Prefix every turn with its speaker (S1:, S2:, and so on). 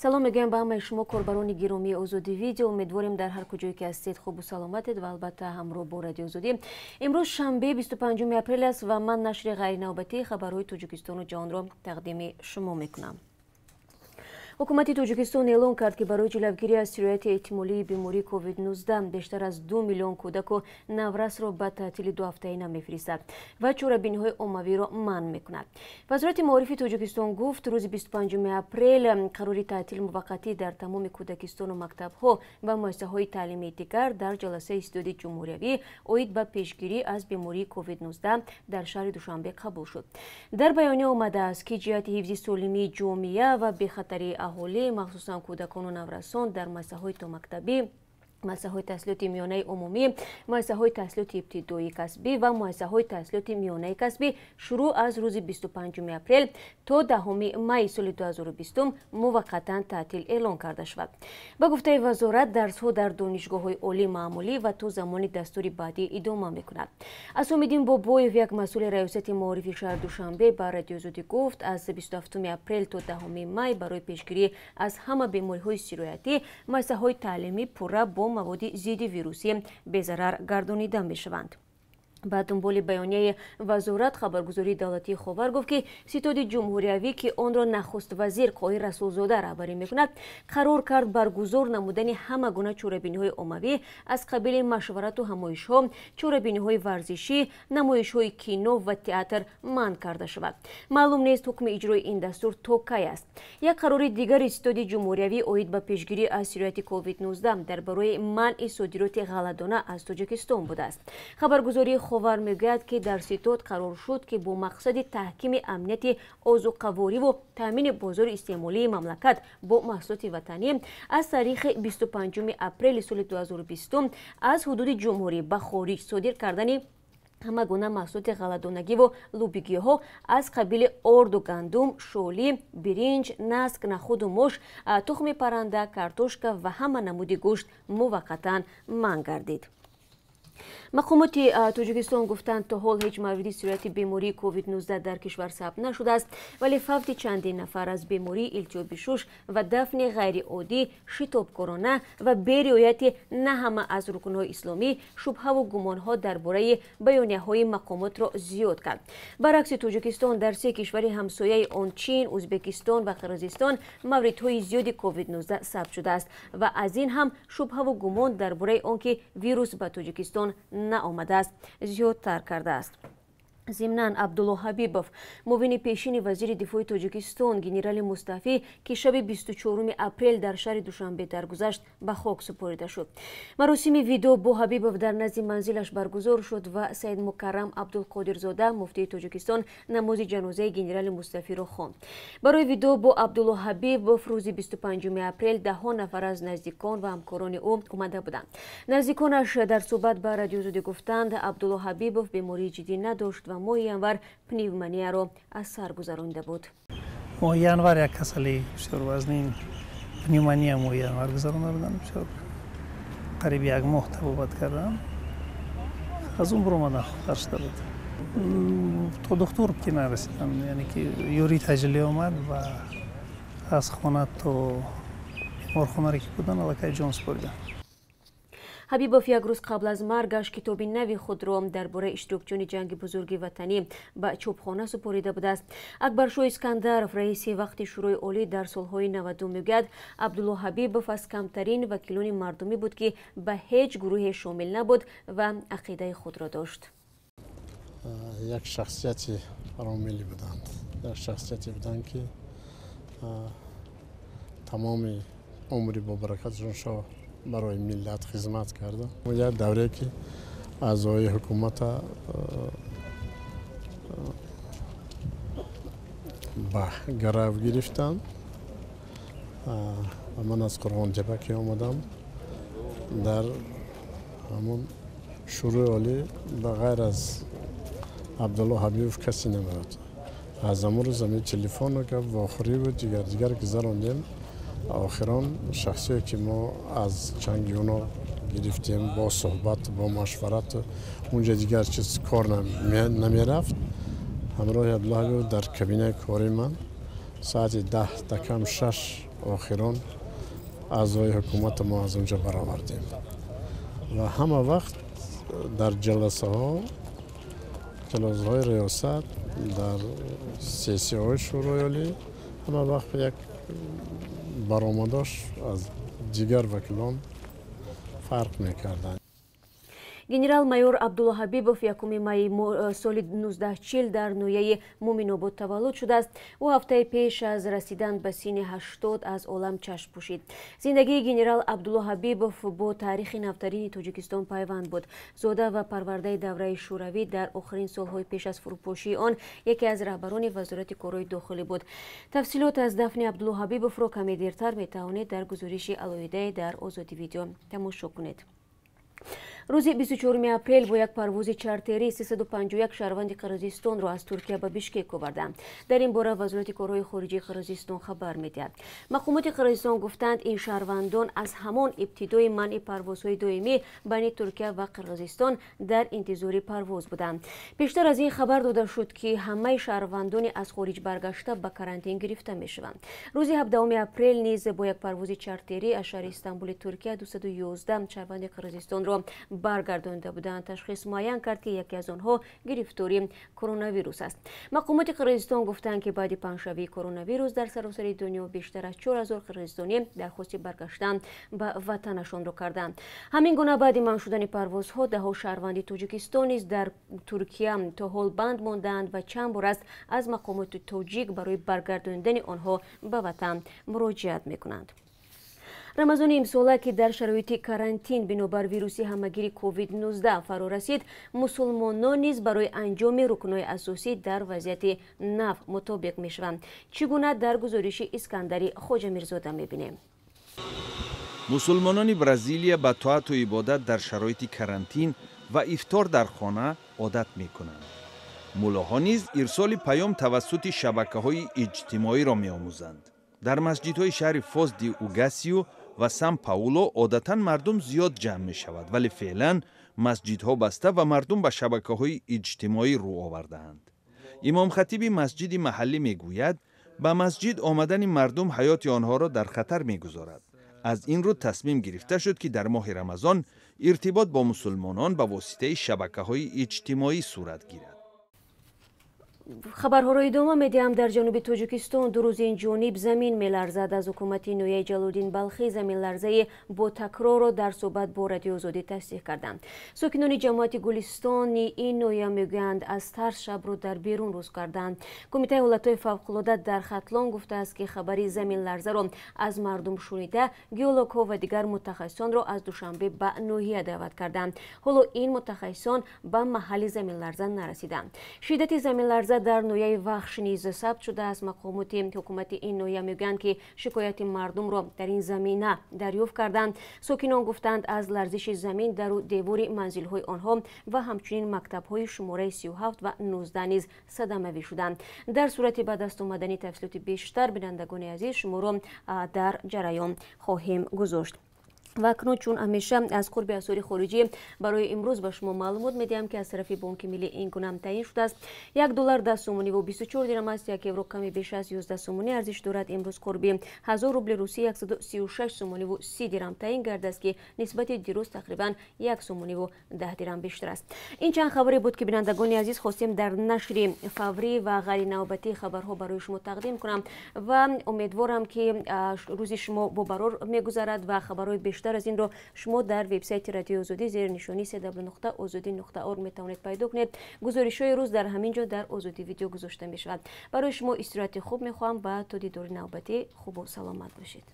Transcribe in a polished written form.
S1: Салом мегӯям ба ҳамаи шумо, корбарони гиромии Озодӣ Видео. Умедворем, дар ҳар куҷое ки ҳастед, хубу саломатед ва албатта ҳамроҳ бо Радио Озодӣ. Имрӯз шанбе, 25 апрел аст ва ман нашри ғайринавбатии хабарҳои Тоҷикистону ҷаҳонро тақдими шумо мекунам. Ҳукумати Тоҷикистон эълон кард, ки барои ҷилавгирӣ аз сирояти эҳтимолии бемории COVID-19 бештар аз 2 миллион кӯдаку наврасро ба таътили дуҳафтаина мефиристад ва чорабиниҳои оммавиро манъ мекунад. Вазорати маорифи Тоҷикистон гуфт, рӯзи 25 апрел қарори таътили муваққатӣ дар тамоми кӯдакистону мактабҳо ва муассисаҳои таълимии дигар дар ҷаласаи ситоди ҷумҳуриявӣ оид ба пешгирӣ аз бемории COVID-19 дар шаҳри Душанбе қабул шуд. Дар баёния омадааст, ки ҷиҳати ҳифзи солимии ҷомеа ва бехатарии аҳолӣ, махсусан кӯдакону наврасон, дар муассисаҳои томактабӣ, муассисаҳои таҳсилоти миёнаи умумӣ, муассисаҳои таҳсилоти ибтидоии касбӣ ва муассисаҳои таҳсилоти миёнаи касбӣ шурӯъ аз рӯзи 25 апрел то 10 майи соли 2020 муваққатан таътил эълон карда шавад. Ба гуфтаи вазорат, дарсҳо дар донишгоҳҳои олӣ маъмулӣ ва то замони дастури баъдӣ идома мекунад. Асомиддин Бобоев, як масъули раёсати маорифи шаҳри Душанбе, ба Радиои Озодӣ гуфт, аз 27 апрел то 10 май барои пешгирӣ аз ҳама бемориҳои сироятӣ муассисаҳои таълимӣ пурра бо маводи зидди вирусӣ безарар гардонида мешаванд. Ба дунболи баёнияи вазорат хабаргузории давлатии Ховар гуфт, ки ситоди ҷумҳуриявӣ, ки онро нахуст вазир Қоҳир Расулзода раҳбарӣ мекунад, қарор кард баргузор намудани ҳама гуна чорабиниҳои оммавӣ аз қабили машварату ҳамоишҳо, чорабиниҳои варзишӣ, намоишҳои кино ва театр манъ карда шавад. Маълум нест, ҳукми иҷрои ин дастур то кай аст. Як қарори дигари ситоди ҷумҳуриявӣ оид ба пешгирӣ аз сирояти COVID-19 дар бораи манъи содироти ғалладона аз Тоҷикистон будааст. Хабаргузории Ховар мегӯяд, ки дар ситод қарор шуд, ки бо мақсади таҳкими амнияти озуқавориву таъмини бозори истеъмолии мамлакат бо маҳсулоти ватанӣ аз таърихи 25 апрели соли 2020 аз ҳудуди ҷумҳурӣ ба хориҷ содир кардани ҳама гуна маҳсулоти ғалладонагиву лӯбигиҳо аз қабили орду гандум, шолӣ, биринҷ, наск, нахуду мош, тухми парранда, картошка ва ҳама намуди гӯшт муваққатан манъ гардид. Мақомоти Тоҷикистон гуфтанд, то ҳол ҳеҷ мавриди сирояти бемории COVID-19 дар кишвар сабт нашудааст, вале фавти чандин нафар аз бемории илтиҳоби шуш ва дафни ғайриоддӣ, шитобкорона ва бериояти на ҳама аз рукнҳои исломӣ шубҳаву гумонҳо дар бораи баёнияҳои мақомотро зиёд кард. Баръакси Тоҷикистон, дар се кишвари ҳамсояи он, Чин, Ӯзбекистон ва Қирғизистон, мавридҳои зиёди COVID-19 сабт шудааст ва аз ин ҳам шубҳаву гумон дар бораи он ки вирус ба Тоҷикистон наомадааст, зиёдтар кардааст. Зимнан, Абдулло Ҳабибов, муовини пешини вазири дифои Тоҷикистон, генерали мустаҳфӣ, ки шаби 24 апрел дар шаҳри Душанбе даргузашт, ба хок супорида шуд. Маросими видоъ бо Ҳабибов дар назди манзилаш баргузор шуд ва Саидмукаррам Абдулқодирзода, муфтии Тоҷикистон, намози ҷанозаи генерали мустаҳфиро хонд. Барои видоъ бо Абдулло Ҳабибов рӯзи 25 апрел даҳҳо нафар аз наздикон ва ҳамкорони ӯ омада буданд. Наздиконаш дар суҳбат ба Радиои Озодӣ гуфтанд, Абдулло Ҳабибов бемории ҷиддӣ надошт ва моҳи январ пневмонияро аз сар гузаронида буд.
S2: Моҳи январ як касалии бисёр вазнин, пневмония, моҳи январ гузаронда будам. Бисёр, қариб як моҳ табобат кардам, аз он биромадам, хубтар шуда буд. То духтур ки нарасидам, яъне ки ёрии таъҷилӣ омад ва аз хона то беморхонаре ки будан, аллакай ҷон супоридам.
S1: Ҳабибов як рӯз қабл аз маргаш китоби нави худро дар бораи иштирокчиёни Ҷанги Бузурги Ватанӣ ба чопхона супорида будааст. Акбаршоҳ Искандаров, раиси вақти Шӯрои Олӣ дар солҳои 90, мегӯяд, Абдулло Ҳабибов аз камтарин вакилони мардумӣ буд, ки ба ҳеҷ гурӯҳе шомил набуд ва ақидаи худро дошт.
S3: Як шахсияти фаромиллӣ буданд, як шахсияте буданд, ки тамоми умри бобаракатшоншо барои миллат хизмат карда. Як давре ки аъзои ҳукумата ба гарав гирифтанд ва ман аз Қурғонтепа ки омадам, дар ҳамон Шӯрои Олӣ ба ғайр аз Абдулло Ҳабибов касе намерафт. Аз ҳамон рӯз ҳамин телефону гап, вохӯриву дигар дигар гузарондем. Охирон шахсие ки мо аз чанги оно гирифтем, бо суҳбат, бо машварат, унҷа дигар чиз кор намерафт. Ҳамроҳи Абдулло Ҳабибов дар кабинаи кори ман соати 9:55. Охирон аъзои ҳукумати мо аз онҷо баровардем ва ҳама вақт дар ҷаласаҳо, ҷаласаҳои риёсат, дар сессияҳои Шӯрои Олӣ ҳама вақт як баромадош аз дигар вакилон фарқ мекарданд.
S1: Генерал-майор Абдулло Ҳабибов 1 майи соли 1940 дар ноҳияи Муминобод таваллуд шудааст. Ӯ ҳафтаи пеш аз расидан ба синни 80 аз олам чашм пӯшид. Зиндагии генерал Абдулло Ҳабибов бо таърихи навтарини Тоҷикистон пайванд буд. Зода ва парвардаи давраи Шӯравӣ дар охирин солҳои пеш аз фурӯпошии он яке аз раҳбарони Вазорати корҳои дохилӣ буд. Тафсилот аз дафни Абдулло Ҳабибовро каме дертар метавонед дар гузориши алоҳидае дар Озодӣ Видео тамошо кунед. Рӯзи 24 апрел бо як парвози чартерӣ 351 шаҳрванди Қирғизистонро аз Туркия ба Бишкек оварданд. Дар ин бора Вазорати корҳои хориҷии Қирғизистон хабар медиҳад. Мақомоти Қирғизистон гуфтанд, ин шаҳрвандон аз ҳамон ибтидои манъи парвозҳои доимӣ байни Туркия ва Қирғизистон дар интизори парвоз буданд. Пештар аз ин хабар дода шуд, ки ҳамаи шаҳрвандони аз хориҷ баргашта ба карантин гирифта мешаванд. Рӯзи 17 апрел низ бо як парвози чартерӣ аз шаҳри Истанбули Туркия 211 шаҳрванди Қирғизистонро баргардонида буданд. Ташхис муайян кард, ки яке аз онҳо гирифтори коронавирус аст. Мақомоти Қирғизистон гуфтанд, ки баъди паҳншавии коронавирус дар саросари дунё бештар аз 4000 қирғизистонӣ дархости баргаштан ба ватанашонро карданд. Ҳамин гуна баъди манъ шудани парвозҳо даҳо шаҳрванди Тоҷикистон низ дар Туркия то ҳол банд мондаанд ва чанд бор аст аз мақомоти тоҷик барои баргардонидани онҳо ба ватан муроҷиат мекунанд. Рамазони имсола, ки дар шароити карантин бинобар вируси ҳамагири COVID-19 фаро расид, мусулмонон низ барои анҷоми рукнҳои асосӣ дар вазъияти нав мутобиқ мешаванд. Чӣ гуна дар гузориши Искандари Хоҷамирзода мебинем.
S4: Мусулмонони Бразилия ба тоату ибодат дар шароити карантин ва ифтор дар хона одат мекунанд. Муллоҳо низ ирсоли паём тавассути шабакаҳои иҷтимоиро меомӯзанд. Дар масҷидҳои шаҳри Фос ди Угасиу ва Сан Пауло одатан мардум зиёд ҷамъ мешавад, вале феълан масҷидҳо баста ва мардум ба шабакаҳои иҷтимоӣ рӯ овардаанд. Имомхатиби масҷиди маҳаллӣ мегӯяд, ба масҷид омадани мардум ҳаёти онҳоро дар хатар мегузорад. Аз ин рӯ тасмим гирифта шуд, ки дар моҳи Рамазон иртибот бо мусулмонон ба воситаи шабакаҳои иҷтимоӣ сурат гирад.
S1: Хабарҳоро идома медиҳам. Дар ҷануби Тоҷикистон ду рӯзи ин ҷониб замин меларзад. Аз ҳукумати ноҳияи Ҷалолиддин Балхӣ заминларзаи бо такрорро дар суҳбат бо Радиои Озодӣ тасдиқ карданд. Сокинони ҷамоати Гулистони ин ноҳия мегӯянд, аз тарс шабро дар берун рӯз карданд. Кумитаи ҳолатҳои фавқулода дар Хатлон гуфтааст, ки хабари заминларзаро аз мардум шунида, геологҳо ва дигар мутахассисонро аз Душанбе ба ноҳия даъват карданд. Ҳоло ин мутахассисон ба маҳалли заминларза нарасиданд. Шиддати заминларза дар ноҳияи Вахш низ сабт шудааст. Мақомоти ҳукумати ин ноҳия мегӯянд, ки шикояти мардумро дар ин замина дарёфт карданд. Сокинон гуфтанд, аз ларзиши замин дару девори манзилҳои онҳо ва ҳамчунин мактабҳои шумораи 37 ва 19 низ садамавӣ шуданд. Дар сурати ба даст омадани тафсилоти бештар, бинандагони азиз, шуморо дар ҷараён хоҳем гузошт. Ва акнун, чун ҳамеша, аз қурби асъори хориҷӣ барои имрӯз ба шумо маълумот медиҳам, ки аз тарафи Бонки Миллӣ ин гуна таъин шудааст. 1 доллар 10 сомониву 24 дирам аст, 1 евро каме беш аз 11 сомонӣ арзиш дорад. Имрӯз қурби 1000 рубли русӣ 136 сомониву 30 дирам таъин гардааст, ки нисбати дирӯз тақрибан 1 сомониву 10 дирам бештар аст. Ин чанд хабаре буд, ки, бинандагони азиз, хостем дар нашри фаврӣ ва ғайринавбатии хабарҳо барои шумо тақдим кунам ва умедворам, ки рӯзи шумо бобарор мегузарад ва хабарҳои бештар аз инро шумо дар вебсайти Радиои Озодӣ зери нишонии cw.ozodi.org метавонед пайдо кунед. Гузоришҳои рӯз дар ҳамин ҷо дар Озодӣ Видео гузошта мешавад. Барои шумо истироҳати хуб мехоҳам ва то дидори навбатӣ хубу саломат бошед.